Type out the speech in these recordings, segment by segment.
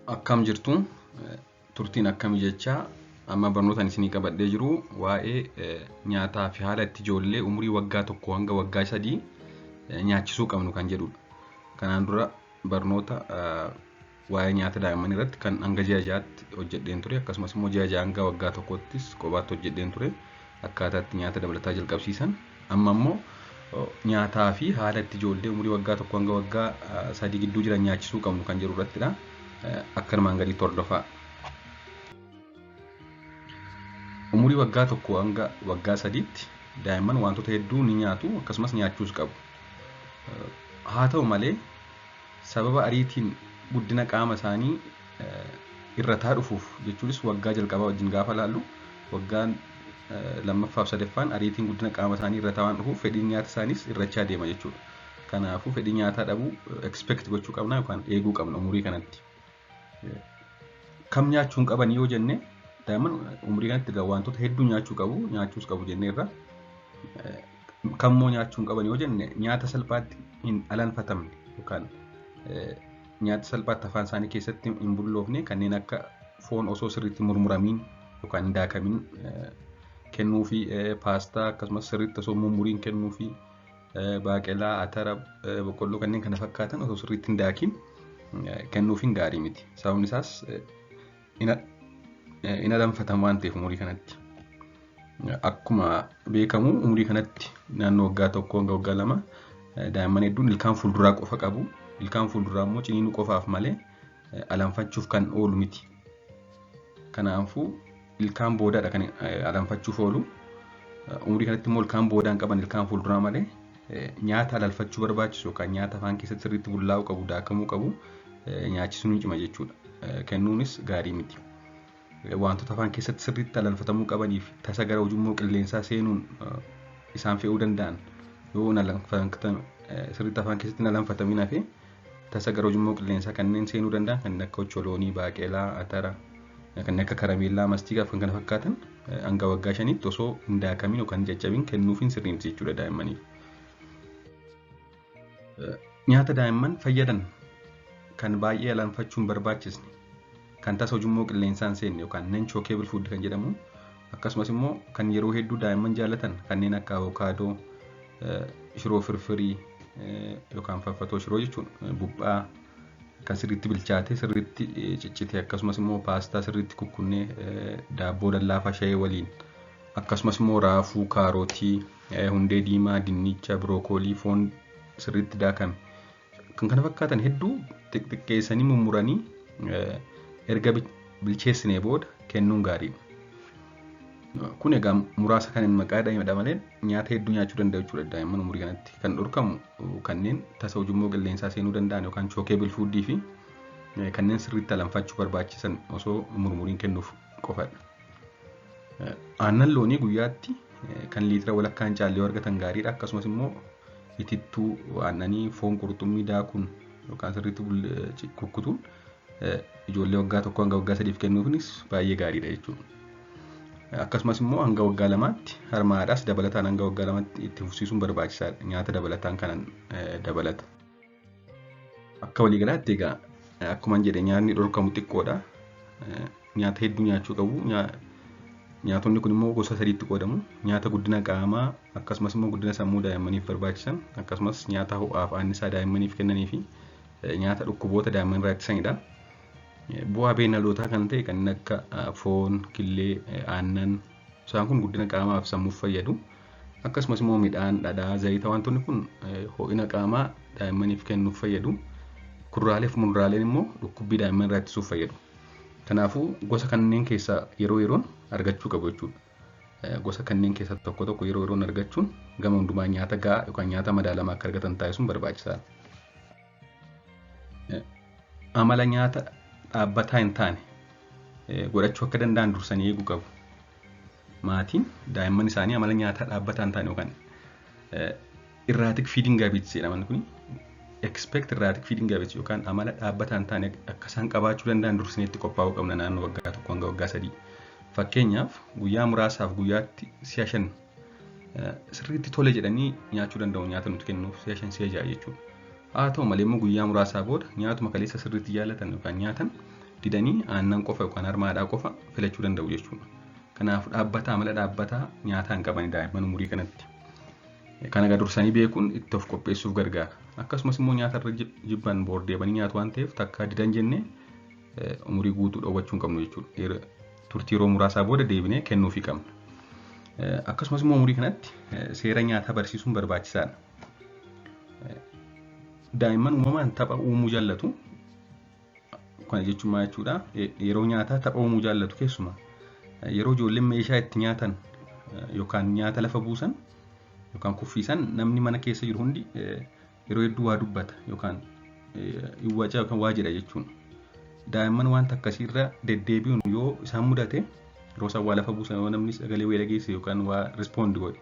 Akkam jirtu turtiin akkamii jechaa amma barnootaan isinii qabadhee jiru waa'ee nyaataa fi haala itti ijoollee umurii waggaa 1 hanga waggaa 3 nyaachisuu qabnu kan jedhudha. Kanaan dura barnoota waa'ee nyaata daa'immanii irratti kan hanga ji'a 6tti hojjedheen ture, akkasumas immoo ji'a 6 hanga waggaa 1ttis kophaatti hojjedheen ture akkaataa itti nyaata dabalataa jalqabsiisan. Amma immoo nyaataa fi haala itti ijoollee umurii waggaa 1 hanga waggaa 3 gidduu jiran nyaachisuu qabnu kan jedhu irrattidha. Akka armaan gadiitti hordofaa. Umurii waggaa 1 hanga waggaa 3tti daa'imman wantoota hedduu ni nyaatu, akkasumas nyaachuus qabu. Haa ta'u malee sababa ariitiin guddina qaama isaanii irrataa dhufuuf, jechuunis waggaa jalqabaa wajjin gaafa laallu waggaan 2ffaaf 3ffaan ariitiin guddina qaama isaanii irrataa waan dhufuuf fedhiin nyaata isaaniis irrachaa deema jechuudha. Kanaafuu fedhii nyaataa dhabuu expect gochuu qabna yookaan eeguu qabna umurii kanatti. Kam nyaachuu hin qaban yoo jenne, daa'imman umurii kanatti egaa wantoota hedduu nyaachuu qabu, nyaachuus qabu jenneerra. Kammoo nyaachuu hin qaban yoo jenne, nyaata salphaatti hin alanfatamne yookaan nyaata salphaatti afaan isaanii keessatti hin bulloofne kanneen akka foon osoo sirriitti murmuramiin yookaan hin daakamin kennuu fi paastaa akkasumas sirriitti osoo mummuriin kennuu fi baaqelaa, atara, boqqolloo kanneen kana fakkaatan osoo sirriitti hin daakin kennuufiin gaarii miti. Sababni isaas hin alanfatan waan ta'eef umurii kanatti. Akkuma beekamu umurii kanatti naannoo waggaa 1 hanga waggaa 2 daa'imman hedduun ilkaan fuulduraa qofa qabu. Ilkaan fuulduraa immoo ciniinuu qofaaf malee alanfachuuf kan oolu miti. Kanaafuu ilkaan boodaadha kan alanfachuuf oolu. Umurii kanatti immoo ilkaan boodaan qaban ilkaan fuulduraa malee nyaata alalfachuu barbaachisu yookaan nyaata afaan keessatti sirriitti bullaa'uu qabu, daakamuu qabu nyaachisuun ni cima jechuudha. Kennuunis gaarii miti. Wantoota afaan keessatti sirriitti alalfatamuu qabaniif tasa gara ujummoo qilleensaa seenuun isaan fe'uu danda'an yoo sirriitti afaan keessatti hin alanfatamin hafe tasa gara ujummoo qilleensaa kanneen seenuu danda'an kanneen akka ocholoonii, baaqelaa, atara, kanneen akka karameellaa, mastiikaa fi kan kana fakkaatan hanga waggaa 5tti osoo hin daakamin yookaan hin caccabin kennuufiin sirrii miti jechuudha daa'immaniif. Nyaata daa'imman fayyadan kan baay'ee alanfachuu hin barbaachisne, kan tasa ujummoo qilleensaa hin seenne yookaan non chewable food kan jedhamu, akkasumas immoo kan yeroo hedduu daa'imman jaallatan kanneen akka avokaadoo, shiroo firfirii yookaan faffatoo shiroo jechuudha, buphaa kan sirriitti bilchaate sirriitti ciccite, akkasumas immoo paastaa sirriitti kukkunnee daabboo lallaafaa shayee waliin, akkasumas immoo raafuu, kaarotii, hundee diimaa, dinnicha, birookoolii, foon sirriitti daakame kan kana fakkaatan hedduu xixiqqeessanii mummuranii erga bilcheessinee booda kennuun gaariidha. Kun egaa muraasa kan hin maqaa dhahimedha malee nyaata hedduu nyaachuu danda'u jechuudha daa'imman umurii kanatti. Kan dhorkamu kanneen tasa ujummoo qilleensaa seenuu danda'an yookaan chewable foodii fi kanneen sirriitti alanfachuu barbaachisan osoo murmuriin kennuuf qofadha. Aannan loonii guyyaatti kan liitira walakkaa hin caalle yoo argatan gaariidha. Akkasumas immoo itittuu aannanii foon qurxummii daakuun yookaan sirriitti kukkutuun ijoollee waggaa 1 hanga waggaa 3f kennuufinis baay'ee gaariidha jechuudha. Akkasumas immoo hanga waggaa 2tti harma haadhaas dabalataan hanga waggaa 2tti itti fufsiisuun barbaachisaadha. Nyaata dabalataan kanan dabalata. Akka waliigalaatti egaa akkuma jedhe nyaanni dhorkamu xiqqoodha. Nyaata hedduu nyaachuu qabu. Nyaatonni kun immoo gosa sadiitti qoodamu. Nyaata guddina qaamaa akkasumas immoo guddina sammuu daa'immaniif barbaachisan, akkasumas nyaata ho'aaf annisaa daa'immaniif kennanii fi nyaata dhukkuboota daa'imman irraa ittisanidha. Bu'aa beeyladootaa kan ta'e kanneen akka foon, killee, aannan isaan kun guddina qaamaa fi sammuuf fayyadu. Akkasumas immoo midhaan, dhadhaa, zayita wantoonni kun ho'ina qaamaa daa'immaniif kennuuf fayyadu. Kuduraalee fi muduraaleen immoo dhukkubbii daa'imman irraa ittisuuf fayyadu. Kanaafuu gosa kanneen keessaa yeroo yeroon argachuu qabu jechuudha. Gosa kanneen keessaa tokko tokko yeroo yeroon argachuun gama hundumaa nyaata gahaa yookaan nyaata madaalamaa akka argatan taasisuun barbaachisaadha. Amala nyaata dhaabbataa hin taane godhachuu akka danda'an dursanii eeguu qabu. Maatiin daa'imman isaanii amala nyaataa dhaabbataa hin taane yookaan erratic feeding habits jedhaman kuni expect erratic feeding habits yookaan amala dhaabbataa hin taane akka isaan qabaachuu danda'an dursinee itti qophaa'uu qabna naannoo waggaa 1 hanga waggaa 3. Fakkeenyaaf guyyaa muraasaaf guyyaatti si'a 5 sirriitti tole jedhanii nyaachuu danda'u nyaata nuti kennuuf si'a 5 si'a 6 jechuudha. Haa ta'u malee immoo guyyaa muraasaa booda nyaatuma kaleessa sirriitti jaallatan yookaan nyaatan didanii aannan qofa yookaan harma haadhaa qofa filachuu danda'u jechuudha. Kanaaf dhaabbataa amala dhaabbataa nyaataa hin qaban daa'imman umurii kanatti. Kana egaa dursanii beekuun itti of qopheessuuf gargaara. Akkasumas immoo nyaata irra jibban boordeebanii nyaatu waan ta'eef takka didan jennee umurii guutuu dhoowwachuu hin qabnu jechuudha. Turtii yeroo muraasaa booda deebinee kennuufii qabna. Akkasumas immoo umurii kanatti seera nyaataa barsiisuun barbaachisaadha. Daa'imman uumamaan tapha uumuu jaallatu. Kana jechuun maal jechuudha? Yeroo nyaataa tapha uumuu jaallatu keessumaa. Yeroo ijoolleen meeshaa itti nyaatan yookaan nyaata lafa buusan yookaan kuffisan namni mana keessa jiru hundi yeroo hedduu waa dubbata yookaan waca yookaan waa jedha jechuudha. Daa'imman wanta akkasiirra deddeebi'uun yoo isaan mudate, yeroo isaan waa lafa buusan yoo namni sagalee wayii dhageesse yookaan waa respond godhe,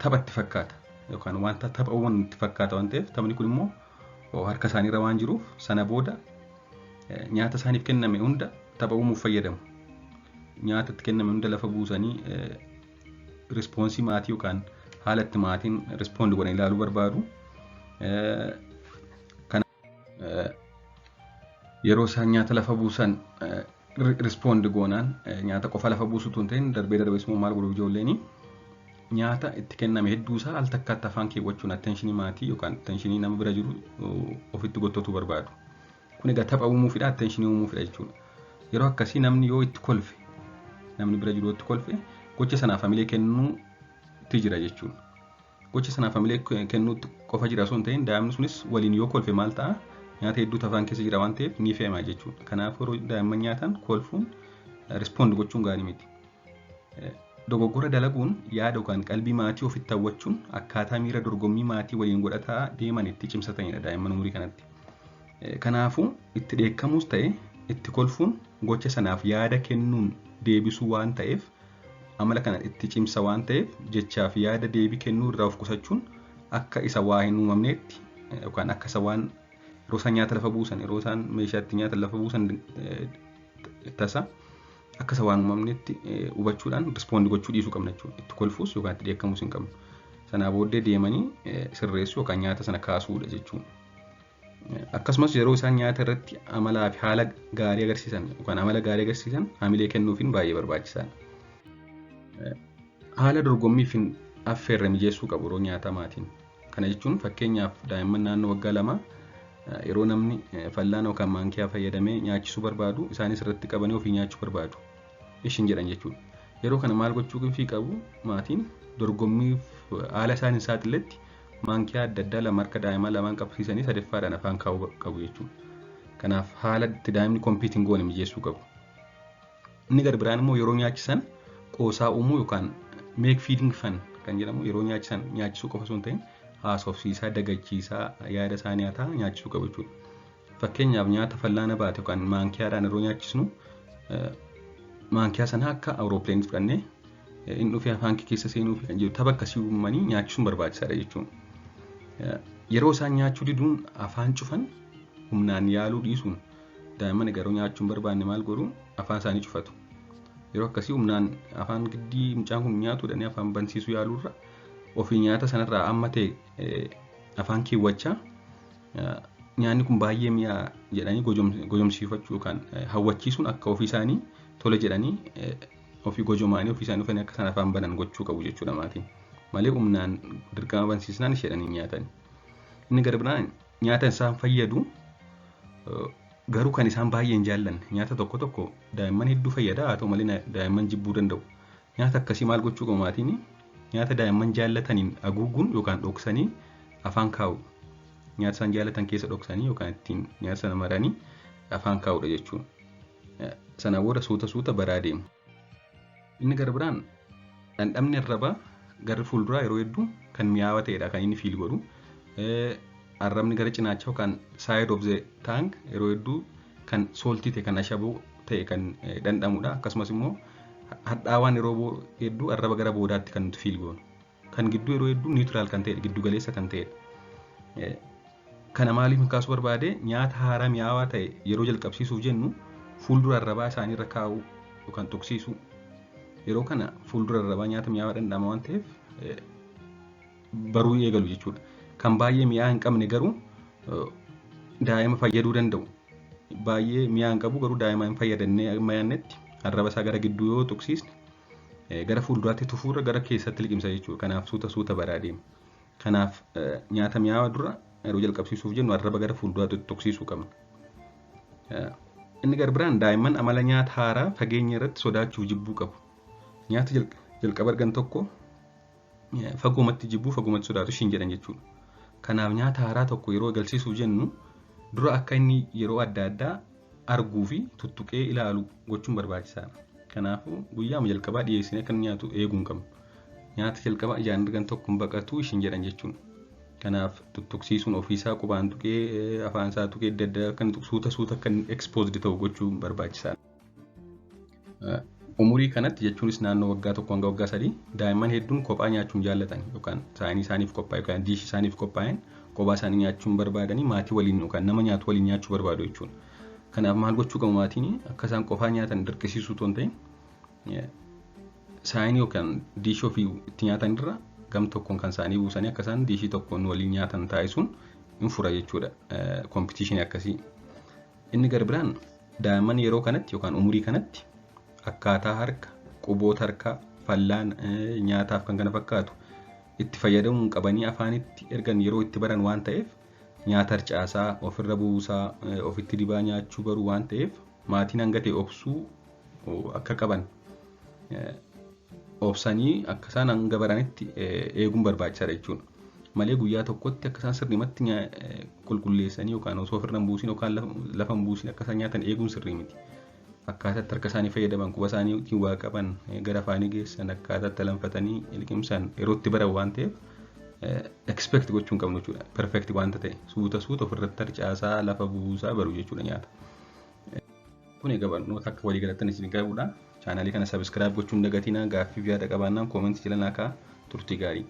tapha itti fakkaata yookaan wanta tapha uuman itti fakkaata waan ta'eef, taphni kun immoo harka isaaniirra waan jiruuf sana booda nyaata isaaniif kenname hunda tapha uumuuf fayyadamu. Nyaata itti kenname hunda lafa buusanii response maatii yookaan haala itti maatiin respond godhan ilaaluu barbaadu. Kana yeroo isaan nyaata lafa buusan respond goonaan, nyaata qofa lafa buusutu hin ta'in, darbee darbees immoo maal godhu ijoolleen? Nyaata itti kenname hedduu isaa al takkaatti afaan keewwachuun attention maatii yookaan attention nama bira jiru ofitti gottootu barbaadu. Kun egaa tapha uumuufidha, attention uumuufidha jechuudha. Yeroo akkasii namni yoo itti kolfe, namni bira jiru yoo itti kolfe, gocha sanaaf hamilee kennuutti jira jechuudha. Gocha sanaaf hamilee kennuutti qofa jira osoo hin ta'in, daa'imni sunis waliin yoo kolfe maal ta'a? Nyaata hedduutu afaan keessa jira waan ta'eef ni fe'ama jechuudha. Kanaaf yeroo daa'imman nyaatan kolfuun, respond gochuun gaarii miti. Dogoggora dalaguun yaada yookaan qalbii maatii ofitti hawwachuun akkaataa miira dorgommii maatii waliin godhataa deeman itti cimsatanidha daa'imman umurii kanatti. Kanaafuu itti dheekkamuus ta'e itti kolfuun gocha sanaaf yaada kennuun deebisuu waan ta'eef, amala kana itti cimsa waan ta'eef, jechaa fi yaada deebii kennuu irraa of qusachuun akka isa waa hin uumamneetti yookaan akka isa waan yeroo isaan nyaata lafa buusan, yeroo isaan meeshaa itti nyaata lafa buusan tasa akka isa waan uumamnetti hubachuudhaan respond gochuu dhiisuu qabna jechuudha. Itti kolfuus yookaan itti dheekkamuus hin qabnu. Sanaa booddee deemanii sirreessuu yookaan nyaata sana kaasuudha jechuudha. Akkasumas yeroo isaan nyaata irratti amalaa fi haala gaarii agarsiisan yookaan amala gaarii agarsiisan hamilee kennuufiin baay'ee barbaachisaadha. Haala dorgommiif hin affeerre mijeessuu qabu yeroo nyaata maatiin. Kana jechuun fakkeenyaaf daa'imman naannoo waggaa 2 yeroo namni fal'aana yookaan maankiyaa fayyadamee nyaachisuu barbaadu, isaanis irratti qabanii ofii nyaachuu barbaadu. Ishin jedhan jechuudha. Yeroo kana maal gochuu fi qabu maatiin? Dorgommiif haala isaan hin saaxiletti maankiyaa adda addaa lama harka daa'imaa lamaan qabsiisanii sadeffaadhaan afaan kaa'uu qabu jechuudha. Kanaaf haala itti daa'imni compete hin goone mijeessuu qabu. Inni gara biraan immoo yeroo nyaachisan qoosaa uumuu yookaan make feeding fun kan jedhamu, yeroo nyaachisan nyaachisuu qofa osoo hin ta'in haasofsiisaa, dagachiisaa, yaada isaa nyaataa nyaachisuu qabu jechuudha. Fakkeenyaaf nyaata fal'aana baate yookaan maankiyaadhaan yeroo nyaachisnu, maankiyaa sana akka awuroopileenitti fudhannee inni dhufee afaan kee keessa seenuu fi kan jiru tapha akkasii uumanii nyaachisuun barbaachisaadha jechuudha. Yeroo isaan nyaachuu diduun afaan cufan humnaan yaaluu dhiisuun, daa'imman garuu nyaachuu hin barbaanne maal godhu? Afaan isaanii cufatu. Yeroo akkasii humnaan afaan giddii mucaan kun nyaatu jedhanii afaan bansiisuu yaaluurra, ofii nyaata sanarraa amma ta'e afaan keewwachaa, nyaanni kun baay'ee mi'aa jedhanii gojomsiifachuu yookaan hawwachiisuun akka ofii isaanii tole jedhanii ofii gojomaanii ofii isaanii dhufanii akka isaan afaan banan gochuu qabu jechuudha maatiin. Malee humnaan dirqama bansiisnaan isheedhanii nyaatan. Inni gara biraan nyaata isaan fayyadu garuu kan isaan baay'ee hin jaallanne, nyaata tokko tokko daa'imman hedduu fayyada, haa ta'u malee daa'imman jibbuu danda'u. Nyaata akkasii maal gochuu qabu maatiin? Nyaata daa'imman jaallataniin haguuguun yookaan dhoksanii afaan kaa'u. Nyaata isaan jaallatan keessa dhoksanii yookaan ittiin nyaata sana maranii afaan kaa'uudha jechuudha. Sana booda suuta suuta baraa deemu. Inni gara biraan dhandhamni arrabaa garri fuulduraa yeroo hedduu kan mi'aawaa ta'edha kan inni feel godhu. Arrabni gara cinaachaa yookaan side of the tongue yeroo hedduu kan salty ta'e, kan ashaboo ta'e kan dhandhamudha. Akkasumas immoo hadhaawaan yeroo hedduu arraba gara boodaatti kan nuti feel goonu. Kan gidduu yeroo hedduu neutral kan ta'edha, giddu galeessa kan ta'edha. Kana maaliif kaasuu barbaade? Nyaata haaraa mi'aawaa ta'e yeroo jalqabsiisuuf jennu fuuldura arrabaa isaanii irra kaa'uu yookaan tuqsiisuu. Yeroo kana fuuldura arrabaa nyaata mi'aawaa dhandhama waan ta'eef baruu eegalu jechuudha. Kan baay'ee mi'aa hin qabne garuu daa'ima fayyaduu danda'u. Baay'ee mi'aa hin qabu, garuu daa'ima hin fayyadannee amma yaannetti arraba isaa gara gidduu yoo tuqsiisne gara fuulduraatti tufuurra gara keessatti liqimsa jechuudha. Kanaaf suuta suuta baraa deema. Kanaaf nyaata mi'aawaa dura yeroo jalqabsiisuuf jennu arraba gara fuulduraatti tuqsiisuu qabna. Inni gara biraan, daa'imman amala nyaata haaraa fageenya irratti sodaachuuf jibbuu qabu. Nyaata jalqaba argan tokko fagoomatti jibbuu, fagoomatti sodaatu ishiin jedhan jechuudha. Kanaaf nyaata haaraa tokko yeroo eegalsiisuuf jennu dura akka inni yeroo adda addaa arguu fi tuttuqee ilaalu gochuun barbaachisaadha. Kanaafuu guyyaama jalqabaa dhiyeessinee akka inni nyaatu eeguu hin qabnu. Nyaata jalqabaa ijaan argan tokko hin baqatu ishiin jedhan jechuudha. Kanaaf tuttuqsiisuun, ofiisaa qubaan tuqee, afaan isaa tuqee, adda addaa akka inni suuta suuta akka inni exposed ta'u gochuun barbaachisaadha. Umurii kanatti, jechuunis naannoo waggaa 1 hanga waggaa 3, daa'imman hedduun kophaa nyaachuun jaallatan, yookaan saayinii isaaniif qophaa'e yookaan diishii isaaniif qophaa'een kophaa isaanii nyaachuun barbaadanii maatii waliin yookaan nama nyaatu waliin nyaachuu barbaadu jechuudha. Kanaaf maal gochuu qabu maatiin? Akka isaan qofaa nyaatan dirqisiisuu otoo hin ta'in, saayinii yookaan diishii ofii itti nyaatan irra gam tokkoon kan isaanii buusanii akka isaan diishii tokkoon waliin nyaatan taasisuun hin fura jechuudha competitionii akkasii. Inni gara biraan, daa'imman yeroo kanatti yookaan umurii kanatti akkaataa harka, quboota harkaa, fallaan nyaataaf kan kana fakkaatu itti fayyadamuun qabanii afaanitti ergan yeroo itti baran waan ta'eef, nyaata harcaasaa, ofirra buusaa, ofitti dibaa nyaachuu baruu waan ta'eef, maatiin hanga ta'e obsuu akka qaban, obsanii akka isaan hanga baranitti eeguun barbaachisaadha jechuudha. Malee guyyaa tokkotti akka isaan sirriimatti qulqulleessanii yookaan osoo ofirra hin buusin yookaan lafa hin buusin akka isaan nyaatan eeguun sirrii miti. Akkaataa itti harka isaanii fayyadaman, quba isaanii waa qaban gara afaanii geessan, akkaataa itti alanfatanii liqimsan yeroo itti baran waan ta'eef, expect gochuu hin qabnu jechuudha. Perfect wanta ta'e suuta suuta ofirratti harcaasaa, lafa buusaa baru jechuudha nyaata. Kun egaa barnoota akka walii galattan isin qabudha. Chaanaalii kana subscribe gochuun dagatinaa. Gaaffii fi yaada qabaannaan commentii jala naa kaa'aa. Turtii gaarii.